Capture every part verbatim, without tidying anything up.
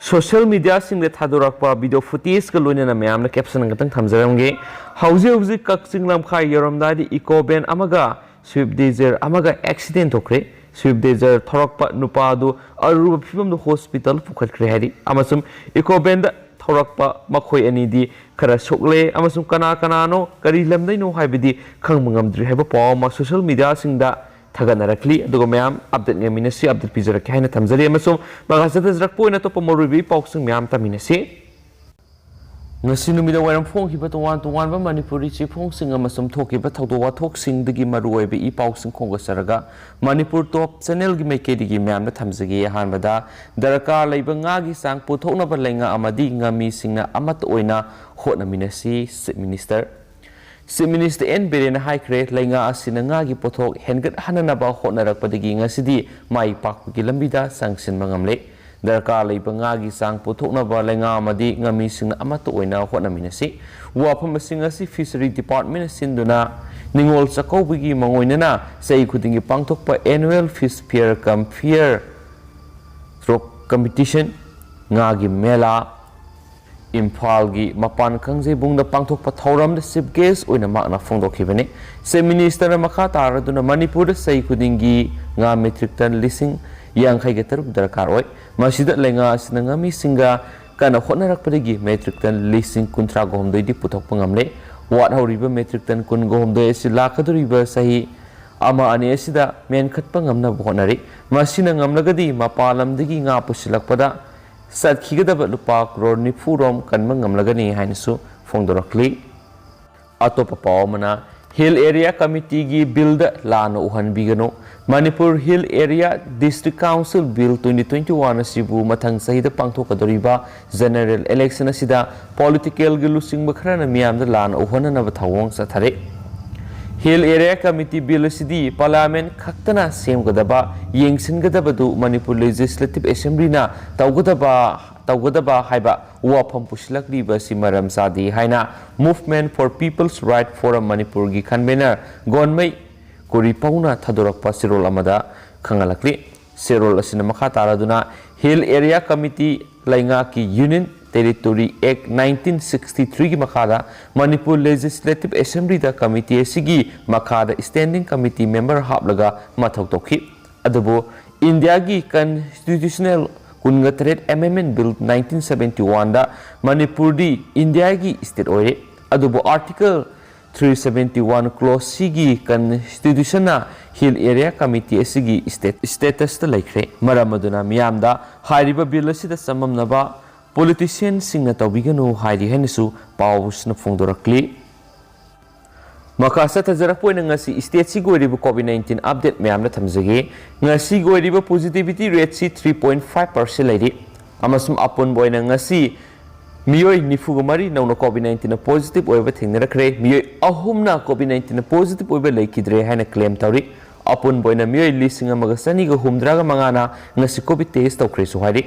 Social ꯃꯤꯗꯤꯌꯥꯁꯤꯡꯗ ꯊꯥꯗꯣꯔꯛꯄ video ꯐꯨꯇꯦꯖꯀ ꯂꯣꯏꯅꯅ ꯃꯌꯥꯝꯅ caption ꯑꯃꯈꯛꯇꯪ ꯊꯝꯖꯔꯝꯒꯦ꯫ ꯍꯧꯖꯤꯛ ꯍꯧꯖꯤꯛ ꯀꯛꯆꯤꯡ ꯂꯝꯈꯥꯏ ꯌꯧꯔꯝꯗꯥꯏꯗ ꯏꯀꯣ ꯚꯦꯟ ꯑꯃꯒ ꯁ꯭ꯋꯤꯐ ꯗꯤꯖꯥꯌꯔ ꯑꯃꯒ ꯑꯦꯛꯁꯤꯗꯦꯟ ꯊꯣꯛꯈ꯭ꯔꯦ꯫ ꯁ꯭ꯋꯤꯐ ꯗꯤꯖꯥꯌꯔ ꯊꯧꯔꯛꯄ ꯅꯨꯄꯥ ꯑꯗꯨ ꯑꯔꯨꯕ ꯐꯤꯕꯝꯗ ꯍꯣꯁꯄꯤꯇꯥꯜ ꯄꯨꯈꯠꯈ꯭ꯔꯦ ꯍꯥꯏꯔꯤ, ꯑꯃꯁꯨꯡ ꯏꯀꯣ ꯚꯦꯟꯗ ꯊꯧꯔꯛꯄ ꯃꯈꯣꯏ ꯑꯅꯤꯗꯤ ꯈꯔ ꯁꯣꯛꯂꯦ, ꯑꯃꯁꯨꯡ ꯀꯅꯥ ꯀꯅꯥꯅꯣ, ꯀꯔꯤ ꯂꯝꯗꯩꯅꯣ ꯍꯥꯏꯕꯗꯤ ꯈꯪꯕ ꯉꯝꯗ꯭ꯔꯤ ꯍꯥꯏꯕ ꯄꯥꯎ ꯑꯃ ꯁꯣꯁꯤꯌꯦꯜ ꯃꯤꯗꯤꯌꯥꯁꯤꯡꯗ ꯊꯥꯒꯠꯅꯔꯛꯂꯤ꯫ ꯑꯗꯨꯒ ꯃꯌꯥꯝ ꯑꯞꯗꯦꯠ ꯉꯥꯏꯃꯤꯟꯅꯁꯤ, ꯑꯞꯗꯦꯠ ꯄꯤꯖꯔꯛꯀꯦ ꯍꯥꯏꯅ ꯊꯝꯖꯔꯤ꯫ ꯑꯃꯁꯨꯡ ꯃꯈꯥ ꯆꯠꯊꯖꯔꯛꯄ ꯑꯣꯏꯅ ꯑꯇꯣꯞꯄ ꯃꯔꯨꯑꯣꯏꯕ ꯏ ꯄꯥꯎꯁꯤꯡ ꯃꯌꯥꯝ ꯇꯝꯃꯤꯟꯅꯁꯤ꯫ ꯉꯁꯤ ꯅꯨꯃꯤꯗꯥꯡ ꯋꯥꯏꯔꯝ ꯐꯣꯡꯈꯤꯕ ꯇꯣꯉꯥꯟ ꯇꯣꯉꯥꯟꯕ ꯃꯅꯤꯄꯨꯔꯤ ꯆꯦꯐꯣꯡꯁꯤꯡ ꯑꯃꯁꯨꯡ ꯊꯣꯛꯈꯤꯕ ꯊꯧꯗꯣꯛ ꯋꯥꯊꯣꯛꯁꯤꯡꯗꯒꯤ ꯃꯔꯨꯑꯣꯏꯕ ꯏ ꯄꯥꯎꯁꯤꯡ ꯈꯣꯝꯒꯠꯆꯔꯒ ꯃꯅꯤꯄꯨꯔ ꯇꯣꯞ ꯆꯦꯅꯦꯜꯒꯤ ꯃꯥꯏꯀꯩꯗꯒꯤ ꯃꯌꯥꯝꯗ ꯊꯝꯖꯒꯦ꯫ ꯑꯍꯥꯟꯕꯗ, ꯗꯔꯀꯥꯔ ꯂꯩꯕ ꯉꯥꯒꯤ ꯆꯥꯡ ꯄꯨꯊꯣꯛꯅꯕ ꯂꯩꯉꯥꯛ ꯑꯃꯗꯤ ꯉꯥꯃꯤꯁꯤꯡꯅ ꯑꯃꯠꯇ ꯑꯣꯏꯅ ꯍꯣꯠꯅꯃꯤꯟꯅꯁꯤ, chief minister. Chief minister N ꯕꯤꯔꯦꯟꯅ ꯍꯥꯏꯈ꯭ꯔꯦ, ꯂꯩꯉꯥꯛ ꯑꯁꯤꯅ ꯉꯥꯒꯤ ꯄꯣꯠꯊꯣꯛ ꯍꯦꯟꯒꯠꯍꯟꯅꯅꯕ ꯍꯣꯠꯅꯔꯛꯄꯗꯒꯤ ꯉꯁꯤꯗꯤ ꯃꯥꯏ ꯄꯥꯛꯄꯒꯤ ꯂꯝꯕꯤꯗ ꯆꯪꯁꯤꯟꯕ ꯉꯝꯂꯦ꯫ ꯗꯔꯀꯥꯔ ꯂꯩꯕ ꯉꯥꯒꯤ ꯆꯥꯡ ꯄꯨꯊꯣꯛꯅꯕ ꯂꯩꯉꯥꯛ ꯑꯃꯗꯤ ꯉꯥꯃꯤꯁꯤꯡꯅ ꯑꯃꯠꯇ ꯑꯣꯏꯅ ꯍꯣꯠꯅꯃꯤꯟꯅꯁꯤ꯫ ꯋꯥꯐꯝꯁꯤꯡ ꯑꯁꯤ ꯐꯤꯁꯔꯤ ꯗꯤꯄꯥꯔꯠꯃꯦꯟꯅ ꯁꯤꯟꯗꯨꯅ ꯅꯤꯉꯣꯜ ꯆꯥꯛꯀꯧꯕꯒꯤ ꯃꯥꯡꯑꯣꯏꯅꯅ ꯆꯍꯤ ꯈꯨꯗꯤꯡꯒꯤ ꯄꯥꯡꯊꯣꯛꯄ annual fish fair cum fair competition, ꯉꯥꯒꯤ ꯃꯦꯂꯥ, ꯏꯝꯐꯥꯜꯒꯤ ꯃꯄꯥꯟ ꯀꯥꯡꯖꯩꯕꯨꯡꯗ ꯄꯥꯡꯊꯣꯛꯄ ꯊꯧꯔꯝꯗ ꯆꯤꯐ ꯒꯦꯁ ꯑꯣꯏꯅ ꯃꯍꯥꯛꯅ ꯐꯣꯡꯗꯣꯛꯈꯤꯕꯅꯤ꯫ ꯆꯤꯐ ꯃꯤꯅꯤꯁꯇꯔꯅ ꯃꯈꯥ ꯇꯥꯔꯗꯨꯅ ꯃꯅꯤꯄꯨꯔꯗ ꯆꯍꯤ ꯈꯨꯗꯤꯡꯒꯤ ꯉꯥ ꯃꯦꯇ꯭ꯔꯤꯛ ꯇꯟ ꯂꯤꯁꯤꯡ ꯌꯥꯡꯈꯩꯒ ꯇꯔꯨꯛ ꯗꯔꯀꯥꯔ ꯑꯣꯏ꯫ ꯃꯁꯤꯗ ꯂꯩꯉꯥꯛ ꯑꯁꯤꯅ ꯉꯥꯃꯤꯁꯤꯡꯒ ꯀꯟꯅ ꯍꯣꯠꯅꯔꯛꯄꯗꯒꯤ ꯃꯦꯇ꯭ꯔꯤꯛ ꯇꯟ ꯂꯤꯁꯤꯡ ꯀꯨꯟꯊ꯭ꯔꯥꯒ ꯍꯨꯝꯗꯣꯏꯗꯤ ꯄꯨꯊꯣꯛꯄ ꯉꯝꯂꯦ꯫ ꯋꯥꯠꯍꯧꯔꯤꯕ ꯃꯦꯇ꯭ꯔꯤꯛ ꯇꯟ ꯀꯨꯟꯒ ꯍꯨꯝꯗꯣꯏ ꯑꯁꯤ ꯂꯥꯛꯀꯗꯧꯔꯤꯕ ꯆꯍꯤ ꯑꯃ ꯑꯅꯤ ꯑꯁꯤꯗ ꯃꯦꯟꯈꯠꯄ ꯉꯝꯅꯕ ꯍꯣꯠꯅꯔꯤ꯫ ꯃꯁꯤꯅ ꯉꯝꯂꯒꯗꯤ ꯃꯄꯥꯟ ꯂꯝꯗꯒꯤ ꯉꯥ ꯄꯨꯁꯤꯜꯂꯛꯄꯗ ꯆꯠꯈꯤꯒꯗꯕ ꯂꯨꯄꯥ ꯀ꯭ꯔꯣꯔ ꯅꯤꯐꯨ ꯔꯣꯝ ꯀꯟꯕ ꯉꯝꯂꯒꯅꯤ ꯍꯥꯏꯅꯁꯨ ꯐꯣꯡꯗꯣꯔꯛꯂꯤ꯫ ꯑꯇꯣꯞꯄ ꯄꯥꯎ ꯑꯃꯅ, ꯍꯤꯜ ꯑꯦꯔꯤꯌꯥ ꯀꯃꯤꯇꯤꯒꯤ ꯕꯤꯜꯗ ꯂꯥꯟꯅ ꯎꯍꯟꯕꯤꯒꯅꯨ꯫ Manipur hill area district council bill twenty twenty one ꯑꯁꯤꯕꯨ ꯃꯊꯪ ꯆꯍꯤꯗ ꯄꯥꯡꯊꯣꯛꯀꯗꯧꯔꯤꯕ ꯖꯦꯅꯔꯦꯜ ꯏꯂꯦꯛꯁꯟ ꯑꯁꯤꯗ ꯄꯣꯂꯤꯇꯤꯀꯦꯜꯒꯤ ꯂꯨꯆꯤꯡꯕ ꯈꯔꯅ ꯃꯤꯌꯥꯝꯗ ꯂꯥꯟꯅ ꯎꯍꯟꯅꯅꯕ ꯊꯧꯑꯣꯡ ꯆꯠꯊꯔꯤ꯫ ꯍꯤꯜ ꯑꯦꯔꯤꯌꯥ ꯀꯃꯤꯇꯤ ꯕꯤꯜ ꯑꯁꯤꯗꯤ ꯄꯥꯔꯂꯤꯌꯥꯃꯦꯟꯠ ꯈꯛꯇꯅ ꯁꯦꯝꯒꯗꯕ, ꯌꯦꯡꯁꯤꯟꯒꯗꯕꯗꯨ ꯃꯅꯤꯄꯨꯔ ꯂꯦꯖꯤꯁꯂꯦꯇꯤꯚ ꯑꯦꯁꯦꯝꯕ꯭ꯂꯤꯅ ꯇꯧꯒꯗꯕ, ꯇꯧꯒꯗꯕ ꯍꯥꯏꯕ ꯋꯥꯐꯝ ꯄꯨꯁꯤꯜꯂꯛꯂꯤꯕ ꯑꯁꯤ ꯃꯔꯝ ꯆꯥꯗꯦ ꯍꯥꯏꯅ Movement for People's Right Forum ꯃꯅꯤꯄꯨꯔꯒꯤ ꯀꯟꯚꯦꯅꯔ ꯒꯣꯟꯃꯩ ꯀꯨꯔꯤꯄꯧꯅ ꯊꯥꯗꯣꯔꯛꯄ ꯆꯦꯔꯣꯜ ꯑꯃꯗ ꯈꯪꯍꯜꯂꯛꯂꯤ꯫ ꯆꯦꯔꯣꯜ ꯑꯁꯤꯅ ꯃꯈꯥ ꯇꯥꯔꯗꯨꯅ ꯍꯤꯜ ꯑꯦꯔꯤꯌꯥ ꯀꯃꯤꯇꯤ ꯂꯩꯉꯥꯛꯀꯤ Union Territory Act nineteen sixty three ꯒꯤ ꯃꯈꯥꯗ ꯃꯅꯤꯄꯨꯔ Legislative Assembly ꯗ committee ꯑꯁꯤꯒꯤ ꯃꯈꯥꯗ standing committee member ꯍꯥꯞꯂꯒ ꯃꯊꯧ ꯇꯧꯈꯤ꯫ ꯑꯗꯨꯕꯨ ꯏꯟꯗꯤꯌꯥꯒꯤ constitutional ꯀꯨꯟꯒ ꯇꯔꯦꯠ Amendment Bill nineteen seventy one ꯗ ꯃꯅꯤꯄꯨꯔꯗꯤ ꯏꯟꯗꯤꯌꯥꯒꯤ state ꯑꯣꯏꯔꯦ꯫ ꯑꯗꯨꯕꯨ Article three seventy one clause C ꯒꯤ constitution ꯅ Hill Area Committee ꯑꯁꯤꯒꯤ state, status ꯇ ꯂꯩꯈ꯭ꯔꯦ꯫ ꯃꯔꯝ ꯑꯗꯨꯅ ꯃꯤꯌꯥꯝꯗ ꯍꯥꯏꯔꯤꯕ bill ꯑꯁꯤꯗ ꯆꯃꯝꯅꯕ politician ꯁꯤꯡꯅ ꯇꯧꯕꯤꯒꯅꯨ ꯍꯥꯏꯔꯤ ꯍꯥꯏꯅꯁꯨ ꯄꯥꯎꯁꯤꯅ ꯐꯣꯡꯗꯣꯔꯛꯂꯤ꯫ ꯃꯈꯥ ꯆꯠꯊꯖꯔꯛꯄ ꯑꯣꯏꯅ ꯉꯁꯤ state ꯁꯤꯒꯤ ꯑꯣꯏꯔꯤꯕ COVID nineteen update ꯃꯌꯥꯝꯗ ꯊꯝꯖꯒꯦ꯫ ꯉꯁꯤꯒꯤ ꯑꯣꯏꯔꯤꯕ positivity rate ꯁꯤ three point five percent ꯂꯩꯔꯤ꯫ ꯑꯃꯁꯨꯡ ꯑꯄꯨꯟꯕ ꯑꯣꯏꯅ ꯉꯁꯤ ꯃꯤꯑꯣꯏ ꯅꯤꯐꯨꯒ ꯃꯔꯤ ꯅꯧꯅ COVID nineteen ꯅ positive ꯑꯣꯏꯕ ꯊꯦꯡꯅꯔꯛꯈ꯭ꯔꯦ꯫ ꯃꯤꯑꯣꯏ ꯑꯍꯨꯝꯅ COVID nineteen ꯅ positive ꯑꯣꯏꯕ ꯂꯩꯈꯤꯗ꯭ꯔꯦ ꯍꯥꯏꯅ claim ꯇꯧꯔꯤ꯫ ꯑꯄꯨꯟꯕ ꯑꯣꯏꯅ ꯃꯤꯑꯣꯏ ꯂꯤꯁꯤꯡ ꯑꯃꯒ ꯆꯅꯤꯒ ꯍꯨꯝꯗ꯭ꯔꯥꯒ ꯃꯉꯥꯅ ꯉꯁꯤ COVID test ꯇꯧꯈ꯭ꯔꯦꯁꯨ ꯍꯥꯏꯔꯤ꯫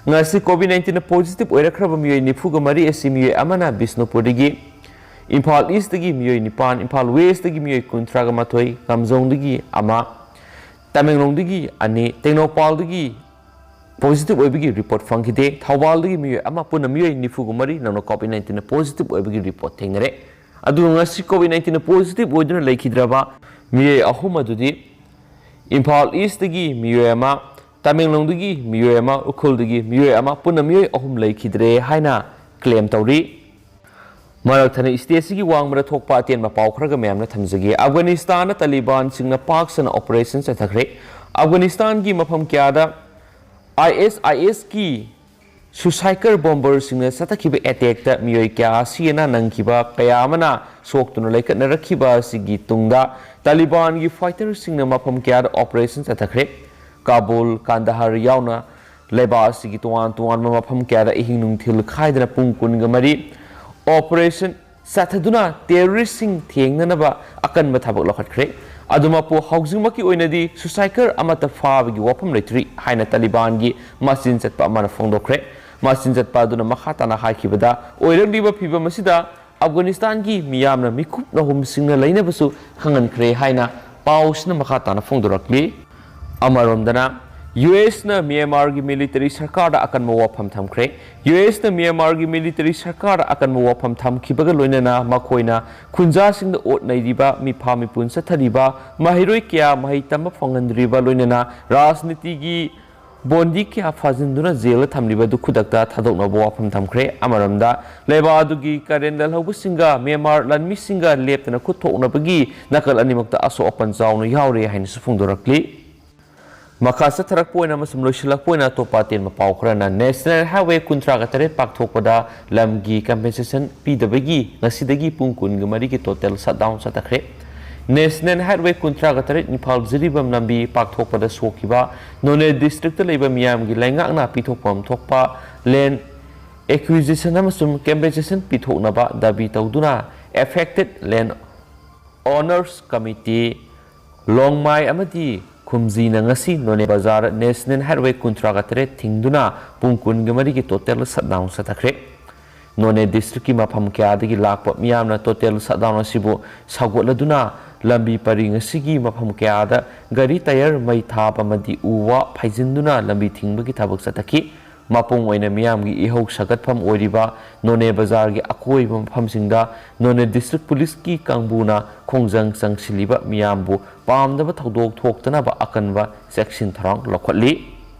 ꯉꯁꯤ COVID nineteen ꯅ positive ꯑꯣꯏꯔꯛꯈ꯭ꯔꯕ ꯃꯤꯑꯣꯏ ꯅꯤꯐꯨꯒ ꯃꯔꯤ ꯑꯁꯤ ꯃꯤꯑꯣꯏ ꯑꯃꯅ ꯕꯤꯁꯅꯨꯄꯨꯔꯗꯒꯤ, ꯏꯝꯐꯥꯜ East ꯇꯒꯤ ꯃꯤꯑꯣꯏ ꯅꯤꯄꯥꯟ, ꯏꯝꯐꯥꯜ West ꯇꯒꯤ ꯃꯤꯑꯣꯏ ꯀꯨꯟꯊ꯭ꯔꯥꯒ ꯃꯥꯊꯣꯏ, ꯀꯥꯝꯖꯣꯡꯗꯒꯤ ꯑꯃ, ꯇꯃꯦꯡꯂꯣꯡꯗꯒꯤ ꯑꯅꯤ, ꯇꯦꯡꯅꯧꯄꯜꯗꯒꯤ positive ꯑꯣꯏꯕꯒꯤ report ꯐꯪꯈꯤꯗꯦ꯫ ꯊꯧꯕꯥꯜꯗꯒꯤ ꯃꯤꯑꯣꯏ ꯑꯃ, ꯄꯨꯟꯅ ꯃꯤꯑꯣꯏ ꯅꯤꯐꯨꯒ ꯃꯔꯤ ꯅꯧꯅ COVID nineteen ꯅ positive ꯑꯣꯏꯕꯒꯤ report ꯊꯦꯡꯅꯔꯦ꯫ ꯑꯗꯨꯒ ꯉꯁꯤ COVID nineteen ꯅ positive ꯑꯣꯏꯗꯨꯅ ꯂꯩꯈꯤꯗ꯭ꯔꯕ ꯃꯤꯑꯣꯏ ꯑꯍꯨꯝ ꯑꯗꯨꯗꯤ ꯏꯝꯐꯥꯜ East ꯇꯒꯤ ꯃꯤꯑꯣꯏ ꯑꯃ, ꯇꯃꯦꯡꯂꯣꯡꯗꯒꯤ ꯃꯤꯑꯣꯏ ꯑꯃ, ꯎꯈ꯭ꯔꯨꯜꯗꯒꯤ ꯃꯤꯑꯣꯏ ꯑꯃ, ꯄꯨꯟꯅ ꯃꯤꯑꯣꯏ ꯑꯍꯨꯝ ꯂꯩꯈꯤꯗ꯭ꯔꯦ ꯍꯥꯏꯅ claim ꯇꯧꯔꯤ꯫ ꯃꯔꯛ ꯊꯠꯅ state ꯁꯤꯒꯤ ꯋꯥꯡꯃꯗ ꯊꯣꯛꯄ ꯑꯇꯦꯟꯕ ꯄꯥꯎ ꯈꯔꯒ ꯃꯌꯥꯝꯅ ꯊꯝꯖꯒꯦ꯫ ꯑꯐꯒꯥꯅꯤꯁꯇꯥꯟꯗ ꯇꯥꯂꯤꯕꯥꯟꯁꯤꯡꯅ ꯄꯥꯛ ꯁꯟꯅ operation ꯆꯠꯊꯈ꯭ꯔꯦ꯫ ꯑꯐꯒꯥꯅꯤꯁꯇꯥꯟꯒꯤ ꯃꯐꯝ ꯀꯌꯥꯗ ISIS ꯀꯤ suicidꯀꯔ bomberꯁꯤꯡꯅ ꯆꯠꯊꯈꯤꯕ attackꯇ ꯃꯤꯑꯣꯏ ꯀꯌꯥ ꯑꯁꯤ ꯑꯅꯥ ꯅꯪꯈꯤꯕ ꯀꯌꯥ ꯑꯃꯅ ꯁꯣꯛꯇꯨꯅ ꯂꯩꯈꯠꯅꯔꯛꯈꯤꯕ ꯑꯁꯤꯒꯤ ꯇꯨꯡꯗ ꯇꯥꯂꯤꯕꯥꯟꯒꯤ fighterꯁꯤꯡꯅ ꯃꯐꯝ ꯀꯌꯥꯗ operation ꯆꯠꯊꯈ꯭ꯔꯦ꯫ ꯀꯥꯕꯨꯜ, ꯀꯥꯟꯗꯥꯍꯔ ꯌꯥꯎꯅ ꯂꯩꯕꯥꯛ ꯑꯁꯤꯒꯤ ꯇꯣꯉꯥꯟ ꯇꯣꯉꯥꯟꯕ ꯃꯐꯝ ꯀꯌꯥꯗ ꯑꯍꯤꯡ ꯅꯨꯡꯊꯤꯜ ꯈꯥꯏꯗꯅ ꯄꯨꯡ ꯀꯨꯟꯒ ꯃꯔꯤ operation ꯆꯠꯊꯗꯨꯅ terroristꯁꯤꯡ ꯊꯦꯡꯅꯅꯕ ꯑꯀꯟꯕ ꯊꯕꯛ ꯂꯧꯈꯠꯈ꯭ꯔꯦ꯫ ꯑꯗꯨꯃꯛꯄꯨ ꯍꯧꯖꯤꯛꯃꯛꯀꯤ ꯑꯣꯏꯅꯗꯤ suicideꯀꯔ ꯑꯃꯠꯇ ꯐꯥꯕꯒꯤ ꯋꯥꯐꯝ ꯂꯩꯇ꯭ꯔꯤ ꯍꯥꯏꯅ ꯇꯥꯂꯤꯕꯥꯟꯒꯤ ꯃꯆꯤꯟ ꯆꯠꯄ ꯑꯃꯅ ꯐꯣꯡꯗꯣꯛꯈ꯭ꯔꯦ꯫ ꯃꯆꯤꯟ ꯆꯠꯄ ꯑꯗꯨꯅ ꯃꯈꯥ ꯇꯥꯅ ꯍꯥꯏꯈꯤꯕꯗ, ꯑꯣꯏꯔꯛꯂꯤꯕ ꯐꯤꯕꯝ ꯑꯁꯤꯗ ꯑꯐꯒꯥꯅꯤꯁꯇꯥꯟꯒꯤ ꯃꯤꯌꯥꯝꯅ ꯃꯤꯀꯨꯞ ꯅꯍꯨꯝꯁꯤꯡꯅ ꯂꯩꯅꯕꯁꯨ ꯈꯪꯍꯟꯈ꯭ꯔꯦ ꯍꯥꯏꯅ ꯄꯥꯎꯁꯤꯅ ꯃꯈꯥ ꯇꯥꯅ ꯐꯣꯡꯗꯣꯔꯛꯂꯤ꯫ ꯑꯃꯔꯣꯝꯗꯅ ꯌꯨ ꯑꯦꯁꯅ ꯃ꯭ꯌꯥꯟꯃꯥꯔꯒꯤ ꯃꯤꯂꯤꯇꯔꯤ ꯁꯔꯀꯥꯔꯗ ꯑꯀꯟꯕ ꯋꯥꯐꯝ ꯊꯝꯈ꯭ꯔꯦ꯫ ꯌꯨ ꯑꯦꯁꯅ ꯃ꯭ꯌꯥꯟꯃꯥꯔꯒꯤ ꯃꯤꯂꯤꯇꯔꯤ ꯁꯔꯀꯥꯔꯗ ꯑꯀꯟꯕ ꯋꯥꯐꯝ ꯊꯝꯈꯤꯕꯒ ꯂꯣꯏꯅꯅ ꯃꯈꯣꯏꯅ ꯈꯨꯟꯖꯥꯁꯤꯡꯗ ꯑꯣꯠ ꯅꯩꯔꯤꯕ, ꯃꯤꯐꯥ ꯃꯤꯄꯨꯟ ꯆꯠꯊꯔꯤꯕ, ꯃꯍꯩꯔꯣꯏ ꯀꯌꯥ ꯃꯍꯩ ꯇꯝꯕ ꯐꯪꯍꯟꯗ꯭ꯔꯤꯕ, ꯂꯣꯏꯅꯅ ꯔꯥꯖꯅꯤꯇꯤꯒꯤ ꯕꯣꯟꯗꯤ ꯀꯌꯥ ꯐꯥꯖꯤꯟꯗꯨꯅ ꯖꯦꯜꯗ ꯊꯝꯂꯤꯕ ꯑꯗꯨ ꯈꯨꯗꯛꯇ ꯊꯥꯗꯣꯛꯅꯕ ꯋꯥꯐꯝ ꯊꯝꯈ꯭ꯔꯦ꯫ ꯑꯃꯔꯣꯝꯗ, ꯂꯩꯕꯥꯛ ꯑꯗꯨꯒꯤ ꯀꯔꯦꯟ ꯂꯜꯍꯧꯕꯁꯤꯡꯒ ꯃ꯭ꯌꯥꯟꯃꯥꯔ ꯂꯥꯟꯃꯤꯁꯤꯡꯒ ꯂꯦꯞꯇꯅ ꯈꯨꯠ ꯊꯣꯛꯅꯕꯒꯤ ꯅꯥꯀꯜ ꯑꯅꯤꯃꯛꯇ ꯑꯁꯣꯛ ꯑꯄꯟ ꯆꯥꯎꯅ ꯌꯥꯎꯔꯦ ꯍꯥꯏꯅꯁꯨ ꯐꯣꯡꯗꯣꯔꯛꯂꯤ꯫ ꯃꯈꯥ ꯆꯠꯊꯔꯛꯄ ꯑꯣꯏꯅ ꯑꯃꯁꯨꯡ ꯂꯣꯏꯁꯤꯜꯂꯛꯄ ꯑꯣꯏꯅ ꯑꯇꯣꯞꯄ ꯑꯇꯦꯟꯕ ꯄꯥꯎ ꯈꯔꯅ, ꯅꯦꯁꯅꯦꯜ ꯍꯥꯏꯋꯦ ꯀꯨꯟꯊ꯭ꯔꯥꯒ ꯇꯔꯦꯠ ꯄꯥꯛꯊꯣꯛꯄꯗ ꯂꯝꯒꯤ ꯀꯝꯄꯦꯟꯁꯦꯁꯟ ꯄꯤꯗꯕꯒꯤ ꯉꯁꯤꯗꯒꯤ ꯄꯨꯡ ꯀꯨꯟꯒ ꯃꯔꯤꯒꯤ ꯇꯣꯇꯦꯜ ꯁꯠꯗꯥꯎꯟ ꯆꯠꯊꯈ꯭ꯔꯦ꯫ ꯅꯦꯁꯅꯦꯜ ꯍꯥꯏꯋꯦ ꯀꯨꯟꯊ꯭ꯔꯥꯒ ꯇꯔꯦꯠ ꯏꯝꯐꯥꯜ ꯖꯤꯔꯤꯕꯥꯝ ꯂꯝꯕꯤ ꯄꯥꯛꯊꯣꯛꯄꯗ ꯁꯣꯛꯈꯤꯕ ꯅꯣꯅꯦ ꯗꯤꯁꯇ꯭ꯔꯤꯛꯇ ꯂꯩꯕ ꯃꯤꯌꯥꯝꯒꯤ ꯂꯩꯉꯥꯛꯅ ꯄꯤꯊꯣꯛꯐꯝ ꯊꯣꯛꯄ ꯂꯦꯟ ꯑꯦꯀ꯭ꯋꯤꯖꯤꯁꯟ ꯑꯃꯁꯨꯡ ꯀꯝꯄꯦꯟꯁꯦꯁꯟ ꯄꯤꯊꯣꯛꯅꯕ ꯗꯥꯕꯤ ꯇꯧꯗꯨꯅ ꯑꯦꯐꯦꯛꯇꯦꯗ ꯂꯦꯟ ꯑꯣꯅꯔꯁ ꯀꯃꯤꯇꯤ, ꯂꯣꯡꯃꯥꯏ ꯑꯃꯗꯤ ꯈꯨꯝꯖꯤꯅ ꯉꯁꯤ ꯅꯣꯅꯦ ꯕꯖꯥꯔ ꯅꯦꯁꯅꯦꯜ ꯍꯥꯏꯋꯦ ꯀꯨꯟꯊ꯭ꯔꯥꯒ ꯇꯔꯦꯠ ꯊꯤꯡꯗꯨꯅ ꯄꯨꯡ ꯀꯨꯟꯒ ꯃꯔꯤꯒꯤ ꯇꯣꯇꯦꯜ ꯁꯠꯗꯥꯎꯟ ꯆꯠꯊꯈ꯭ꯔꯦ꯫ ꯅꯣꯅꯦ ꯗꯤꯁꯇ꯭ꯔꯤꯛꯀꯤ ꯃꯐꯝ ꯀꯌꯥꯗꯒꯤ ꯂꯥꯛꯄ ꯃꯤꯌꯥꯝꯅ ꯇꯣꯇꯦꯜ ꯁꯠꯗꯥꯎꯟ ꯑꯁꯤꯕꯨ ꯁꯧꯒꯠꯂꯗꯨꯅ ꯂꯝꯕꯤ ꯄꯔꯤꯡ ꯑꯁꯤꯒꯤ ꯃꯐꯝ ꯀꯌꯥꯗ ꯒꯥꯔꯤ ꯇꯥꯌꯔ ꯃꯩ ꯊꯥꯕ ꯑꯃꯗꯤ ꯎ ꯋꯥ ꯐꯩꯖꯤꯟꯗꯨꯅ ꯂꯝꯕꯤ ꯊꯤꯡꯕꯒꯤ ꯊꯕꯛ ꯆꯠꯊꯈꯤ꯫ ꯃꯄꯨꯡ ꯑꯣꯏꯅ ꯃꯤꯌꯥꯝꯒꯤ ꯏꯍꯧ ꯁꯧꯒꯠꯐꯝ ꯑꯣꯏꯔꯤꯕ ꯅꯣꯅꯦ ꯕꯖꯥꯔꯒꯤ ꯑꯀꯣꯏꯕ ꯃꯐꯝꯁꯤꯡꯗ ꯅꯣꯅꯦ ꯗꯤꯁꯇ꯭ꯔꯤꯛ ꯄꯨꯂꯤꯁꯀꯤ ꯀꯥꯡꯕꯨꯅ ꯈꯣꯡꯖꯪ ꯆꯪꯁꯤꯜꯂꯤꯕ ꯃꯤꯌꯥꯝꯕꯨ ꯄꯥꯝꯗꯕ ꯊꯧꯗꯣꯛ ꯊꯣꯛꯇꯅꯕ ꯑꯀꯟꯕ ꯆꯦꯛꯁꯤꯟ ꯊꯧꯔꯥꯡ ꯂꯧꯈꯠꯂꯤ꯫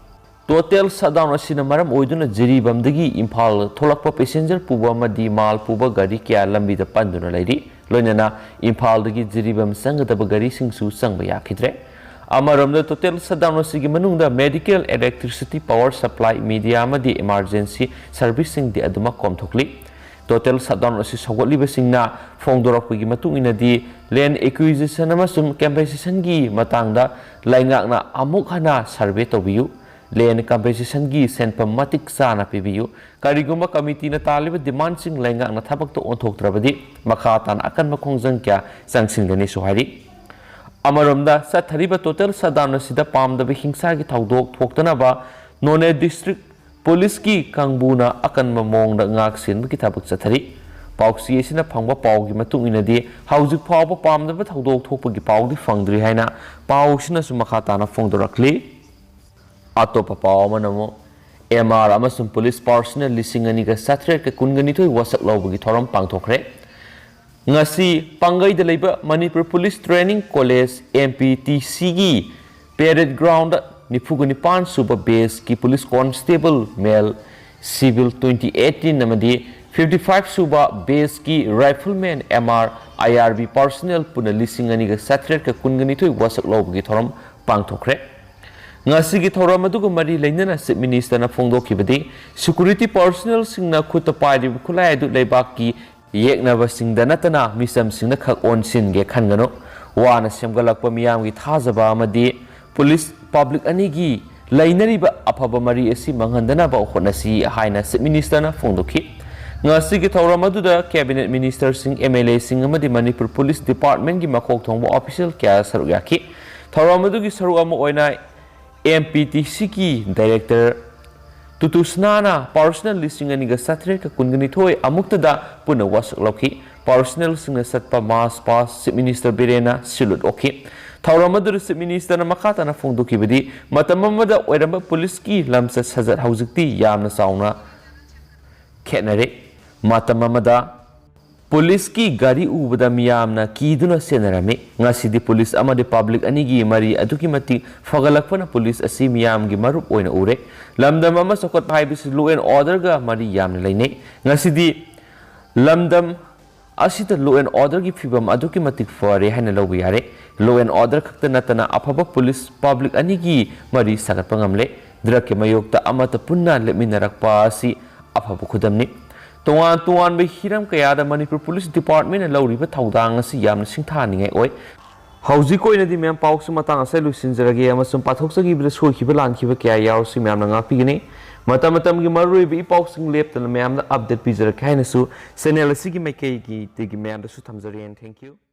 ꯇꯣꯇꯦꯜ ꯁꯠꯗꯥꯎꯟ ꯑꯁꯤꯅ ꯃꯔꯝ ꯑꯣꯏꯗꯨꯅ ꯖꯤꯔꯤꯕꯥꯝꯗꯒꯤ ꯏꯝꯐꯥꯜ ꯊꯣꯛꯂꯛꯄ ꯄꯦꯁꯦꯟꯖꯔ ꯄꯨꯕ ꯑꯃꯗꯤ ꯃꯥꯜ ꯄꯨꯕ ꯒꯥꯔꯤ ꯀꯌꯥ ꯂꯝꯕꯤꯗ ꯄꯟꯗꯨꯅ ꯂꯩꯔꯤ꯫ ꯂꯣꯏꯅꯅ ꯏꯝꯐꯥꯜꯗꯒꯤ ꯖꯤꯔꯤꯕꯥꯝ ꯆꯪꯒꯗꯕ ꯒꯥꯔꯤꯁꯤꯡꯁꯨ ꯆꯪꯕ ꯌꯥꯈꯤꯗ꯭ꯔꯦ꯫ ꯑꯃꯔꯣꯝꯗ, ꯇꯣꯇꯦꯜ ꯁꯠꯗꯥꯎꯟ ꯑꯁꯤꯒꯤ ꯃꯅꯨꯡꯗ medical, electricity, power supply, media ꯑꯃꯗꯤ ꯏꯃꯥꯔꯖꯦꯟꯁꯤ ꯁꯔꯚꯤꯁꯁꯤꯡꯗꯤ ꯑꯗꯨꯃꯛ ꯀꯣꯝꯊꯣꯛꯂꯤ꯫ ꯇꯣꯇꯦꯜ ꯁꯠꯗꯥꯎꯟ ꯑꯁꯤ ꯁꯧꯒꯠꯂꯤꯕꯁꯤꯡꯅ ꯐꯣꯡꯗꯣꯔꯛꯄꯒꯤ ꯃꯇꯨꯡ ꯏꯟꯅꯗꯤ, ꯂꯦꯟ ꯑꯦꯀ꯭ꯋꯤꯖꯤꯁꯟ ꯑꯃꯁꯨꯡ ꯀꯝꯄꯦꯟꯁꯦꯁꯟꯒꯤ ꯃꯇꯥꯡꯗ ꯂꯩꯉꯥꯛꯅ ꯑꯃꯨꯛ ꯍꯟꯅ ꯁꯔꯚꯦ ꯇꯧꯕꯤꯌꯨ, ꯂꯦꯟ ꯀꯝꯄꯦꯟꯁꯦꯁꯟꯒꯤ ꯁꯦꯟꯐꯝ ꯃꯇꯤꯛ ꯆꯥꯅ ꯄꯤꯕꯤꯌꯨ꯫ ꯀꯔꯤꯒꯨꯝꯕ ꯀꯃꯤꯇꯤꯅ ꯇꯥꯜꯂꯤꯕ ꯗꯤꯃꯥꯟꯁꯤꯡ ꯂꯩꯉꯥꯛꯅ ꯊꯕꯛꯇ ꯑꯣꯟꯊꯣꯛꯇ꯭ꯔꯕꯗꯤ, ꯃꯈꯥ ꯇꯥꯅ ꯑꯀꯟꯕ ꯈꯣꯡꯖꯪ ꯀꯌꯥ ꯆꯪꯁꯤꯟꯒꯅꯤꯁꯨ ꯍꯥꯏꯔꯤ꯫ ꯑꯃꯔꯣꯝꯗ, ꯆꯠꯊꯔꯤꯕ ꯇꯣꯇꯦꯜ ꯁꯠꯗꯥꯎꯟ ꯑꯁꯤꯗ ꯄꯥꯝꯗꯕ ꯍꯤꯡꯁꯥꯒꯤ ꯊꯧꯗꯣꯛ ꯊꯣꯛꯇꯅꯕ ꯅꯣꯅꯦ ꯗꯤꯁꯇ꯭ꯔꯤꯛ ꯄꯨꯂꯤꯁꯀꯤ ꯀꯥꯡꯕꯨꯅ ꯑꯀꯟꯕ ꯃꯑꯣꯡꯗ ꯉꯥꯛ ꯁꯦꯟꯕꯒꯤ ꯊꯕꯛ ꯆꯠꯊꯔꯤ꯫ ꯄꯥꯎꯆꯦ ꯑꯁꯤꯅ ꯐꯪꯕ ꯄꯥꯎꯒꯤ ꯃꯇꯨꯡ ꯏꯟꯅꯗꯤ, ꯍꯧꯖꯤꯛ ꯐꯥꯎꯕ ꯄꯥꯝꯗꯕ ꯊꯧꯗꯣꯛ ꯊꯣꯛꯄꯒꯤ ꯄꯥꯎꯗꯤ ꯐꯪꯗ꯭ꯔꯤ ꯍꯥꯏꯅ ꯄꯥꯎ ꯑꯁꯤꯅꯁꯨ ꯃꯈꯥ ꯇꯥꯅ ꯐꯣꯡꯗꯣꯔꯛꯂꯤ꯫ ꯑꯇꯣꯞꯄ ꯄꯥꯎ ꯑꯃꯅ ꯑꯃꯨꯛ ꯑꯦꯝ ꯑꯥꯔ ꯑꯃꯁꯨꯡ ꯄꯨꯂꯤꯁ ꯄꯥꯔꯁꯅꯦꯜ ꯂꯤꯁꯤꯡ ꯑꯅꯤꯒ ꯆꯥꯇ꯭ꯔꯦꯠꯀ ꯀꯨꯟꯒ ꯅꯤꯊꯣꯏ ꯋꯥꯁꯛ ꯂꯧꯕꯒꯤ ꯊꯧꯔꯝ ꯄꯥꯡꯊꯣꯛꯈ꯭ꯔꯦ꯫ ꯉꯁꯤ ꯄꯥꯡꯒꯩꯗ ꯂꯩꯕ Manipur police training college, M P T ꯁꯤꯒꯤ ꯄꯦꯔꯦꯗ ꯒ꯭ꯔꯥꯎꯟꯗ ꯅꯤꯐꯨꯒ ꯅꯤꯄꯥꯟ ꯁꯨꯕ ꯕꯦꯆꯀꯤ ꯄꯨꯂꯤꯁ ꯀꯣꯟꯁꯇꯦꯕꯜ ꯃꯦꯜ ꯁꯤꯚꯤꯜ ꯇ꯭ꯋꯦꯟꯇꯤ ꯑꯩꯠꯇꯤꯟ ꯑꯃꯗꯤ ꯐꯤꯐꯇꯤ ꯐꯥꯏꯚ ꯁꯨꯕ ꯕꯦꯆꯀꯤ ꯔꯥꯏꯐꯜꯃꯦꯟ ꯑꯦꯝ ꯑꯥꯔ ꯑꯥꯏ ꯑꯥꯔ ꯕꯤ ꯄꯥꯔꯁꯅꯦꯜ ꯄꯨꯟꯅ ꯂꯤꯁꯤꯡ ꯑꯅꯤꯒ ꯆꯥꯇ꯭ꯔꯦꯠꯀ ꯀꯨꯟꯒ ꯅꯤꯊꯣꯏ ꯋꯥꯁꯛ ꯂꯧꯕꯒꯤ ꯊꯧꯔꯝ ꯄꯥꯡꯊꯣꯛꯈ꯭ꯔꯦ꯫ ꯉꯁꯤꯒꯤ ꯊꯧꯔꯝ ꯑꯗꯨꯒ ꯃꯔꯤ ꯂꯩꯅꯅ ꯆꯤꯐ ꯃꯤꯅꯤꯁꯇꯔꯅ ꯐꯣꯡꯗꯣꯛꯈꯤꯕꯗꯤ, ꯁꯦꯀ꯭ꯌꯨꯔꯤꯇꯤ ꯄꯥꯔꯁꯅꯦꯜꯁꯤꯡꯅ ꯈꯨꯠꯇ ꯄꯥꯏꯔꯤꯕ ꯈꯨꯠꯂꯥꯏ ꯑꯗꯨ ꯂꯩꯕꯥꯛꯀꯤ ꯌꯦꯛꯅꯕꯁꯤꯡꯗ ꯅꯠꯇꯅ ꯃꯤꯆꯝꯁꯤꯡꯗ ꯈꯛ ꯑꯣꯟꯁꯤꯟꯒꯦ ꯈꯟꯒꯅꯨ꯫ ꯋꯥꯅ ꯁꯦꯝꯒꯠꯂꯛꯄ ꯃꯤꯌꯥꯝꯒꯤ ꯊꯥꯖꯕ ꯑꯃꯗꯤ ꯄꯨꯂꯤꯁ ꯄꯕ꯭ꯂꯤꯛ ꯑꯅꯤꯒꯤ ꯂꯩꯅꯔꯤꯕ ꯑꯐꯕ ꯃꯔꯤ ꯑꯁꯤ ꯃꯥꯡꯍꯟꯗꯅꯕ ꯍꯣꯠꯅꯁꯤ ꯍꯥꯏꯅ ꯆꯤꯐ ꯃꯤꯅꯤꯁꯇꯔꯅ ꯐꯣꯡꯗꯣꯛꯈꯤ꯫ ꯉꯁꯤꯒꯤ ꯊꯧꯔꯝ ꯑꯗꯨꯗ ꯀꯦꯕꯤꯅꯦꯠ ꯃꯤꯅꯤꯁꯇꯔꯁꯤꯡ, ꯑꯦꯝ ꯑꯦꯜ ꯑꯦꯁꯤꯡ ꯑꯃꯗꯤ ꯃꯅꯤꯄꯨꯔ ꯄꯨꯂꯤꯁ ꯗꯤꯄꯥꯔꯠꯃꯦꯟꯒꯤ ꯃꯀꯣꯛ ꯊꯣꯡꯕ ꯑꯣꯐꯤꯁꯤꯌꯦꯜ ꯀꯌꯥ ꯁꯔꯨꯛ ꯌꯥꯈꯤ꯫ ꯊꯧꯔꯝ ꯑꯗꯨꯒꯤ ꯁꯔꯨꯛ ꯑꯃ ꯑꯣꯏꯅ ꯑꯦꯝ ꯄꯤ ꯇꯤ ꯁꯤꯒꯤ ꯗꯥꯏꯔꯦꯛꯇꯔ ꯇꯨꯇꯨꯁꯅꯥꯅ ꯄꯥꯔꯁꯅꯦꯜ ꯂꯤꯁꯤꯡ ꯑꯅꯤꯒ ꯆꯥꯇ꯭ꯔꯦꯠꯀ ꯀꯨꯟꯒ ꯅꯤꯊꯣꯏ ꯑꯃꯨꯛꯇꯗ ꯄꯨꯟꯅ ꯋꯥꯁꯛ ꯂꯧꯈꯤ꯫ ꯄꯥꯔꯁꯅꯦꯜꯁꯤꯡꯅ ꯆꯠꯄ ꯃꯥꯔꯆ ꯄꯥꯁ ꯆꯤꯐ ꯃꯤꯅꯤꯁꯇꯔ ꯕꯤꯔꯦꯟꯅ ꯁꯤꯜ ꯎꯠꯂꯣꯛꯈꯤ꯫ ꯊꯧꯔꯝ ꯑꯗꯨꯗ ꯆꯤꯐ ꯃꯤꯅꯤꯁꯇꯔꯅ ꯃꯈꯥ ꯇꯥꯅ ꯐꯣꯡꯗꯣꯛꯈꯤꯕꯗꯤ, ꯃꯇꯝ ꯑꯃꯗ ꯑꯣꯏꯔꯝꯕ ꯄꯨꯂꯤꯁꯀꯤ ꯂꯝꯆꯠ ꯁꯥꯖꯠ ꯍꯧꯖꯤꯛꯇꯤ ꯌꯥꯝꯅ ꯆꯥꯎꯅ ꯈꯦꯠꯅꯔꯦ꯫ ꯃꯇꯝ ꯑꯃꯗ ꯄꯨꯂꯤꯁꯀꯤ ꯒꯥꯔꯤ ꯎꯕꯗ ꯃꯤꯌꯥꯝꯅ ꯀꯤꯗꯨꯅ ꯆꯦꯟꯅꯔꯝꯃꯤ꯫ ꯉꯁꯤꯗꯤ ꯄꯨꯂꯤꯁ ꯑꯃꯗꯤ ꯄꯕ꯭ꯂꯤꯛ ꯑꯅꯤꯒꯤ ꯃꯔꯤ ꯑꯗꯨꯛꯀꯤ ꯃꯇꯤꯛ ꯐꯒꯠꯂꯛꯄꯅ ꯄꯨꯂꯤꯁ ꯑꯁꯤ ꯃꯤꯌꯥꯝꯒꯤ ꯃꯔꯨꯞ ꯑꯣꯏꯅ ꯎꯔꯦ꯫ ꯂꯝꯗꯝ ꯑꯃ ꯆꯥꯎꯈꯠꯄ ꯍꯥꯏꯕꯁꯤ ꯂꯣ ꯑꯦꯟ ꯑꯣꯔꯗꯔꯒ ꯃꯔꯤ ꯌꯥꯝꯅ ꯂꯩꯅꯩ꯫ ꯉꯁꯤꯗꯤ ꯂꯝꯗꯝ ꯑꯁꯤꯗ ꯂꯣ ꯑꯦꯟ ꯑꯣꯔꯗꯔꯒꯤ ꯐꯤꯕꯝ ꯑꯗꯨꯛꯀꯤ ꯃꯇꯤꯛ ꯐꯔꯦ ꯍꯥꯏꯅ ꯂꯧꯕ ꯌꯥꯔꯦ꯫ ꯂꯣ ꯑꯦꯟ ꯑꯣꯔꯗꯔ ꯈꯛꯇ ꯅꯠꯇꯅ ꯑꯐꯕ ꯄꯨꯂꯤꯁ ꯄꯕ꯭ꯂꯤꯛ ꯑꯅꯤꯒꯤ ꯃꯔꯤ ꯁꯥꯒꯠꯄ ꯉꯝꯂꯦ꯫ ꯗ꯭ꯔꯒꯀꯤ ꯃꯥꯌꯣꯛꯇ ꯑꯃꯠꯇ ꯄꯨꯟꯅ ꯂꯦꯞꯃꯤꯟꯅꯔꯛꯄ ꯑꯁꯤ ꯑꯐꯕ ꯈꯨꯗꯝꯅꯤ꯫ ꯇꯣꯉꯥꯟ ꯇꯣꯉꯥꯟꯕ ꯍꯤꯔꯝ ꯀꯌꯥꯗ ꯃꯅꯤꯄꯨꯔ ꯄꯨꯂꯤꯁ ꯗꯤꯄꯥꯔꯠꯃꯦꯟꯅ ꯂꯧꯔꯤꯕ ꯊꯧꯗꯥꯡ ꯑꯁꯤ ꯌꯥꯝꯅ ꯁꯤꯡꯊꯥꯅꯤꯡꯉꯥꯏ ꯑꯣꯏ꯫ ꯍꯧꯖꯤꯛꯀꯤ ꯑꯣꯏꯅꯗꯤ ꯃꯦꯝ, ꯄꯥꯎꯁꯤ ꯃꯇꯥꯡ ꯑꯁꯤꯗ ꯂꯣꯏꯁꯤꯟꯖꯔꯒꯦ ꯑꯃꯁꯨꯡ ꯄꯥꯊꯣꯛꯆꯈꯤꯕꯗ ꯁꯣꯏꯈꯤꯕ ꯂꯥꯟꯈꯤꯕ ꯀꯌꯥ ꯌꯥꯎꯔꯁꯨ ꯃꯌꯥꯝꯅ ꯉꯥꯛꯄꯤꯒꯅꯤ꯫ ꯃꯇꯝ ꯃꯇꯝꯒꯤ ꯃꯔꯨꯑꯣꯏꯕ ꯏ ꯄꯥꯎꯁꯤꯡ ꯂꯦꯞꯇꯅ ꯃꯌꯥꯝꯗ ꯑꯞꯗꯦꯠ ꯄꯤꯖꯔꯛꯀꯦ ꯍꯥꯏꯅꯁꯨ ꯆꯦꯅꯦꯜ ꯑꯁꯤꯒꯤ ꯃꯥꯏꯀꯩꯒꯤꯗꯒꯤ ꯃꯌꯥꯝꯗꯁꯨ ꯊꯝꯖꯔꯤ꯫ And thank you꯫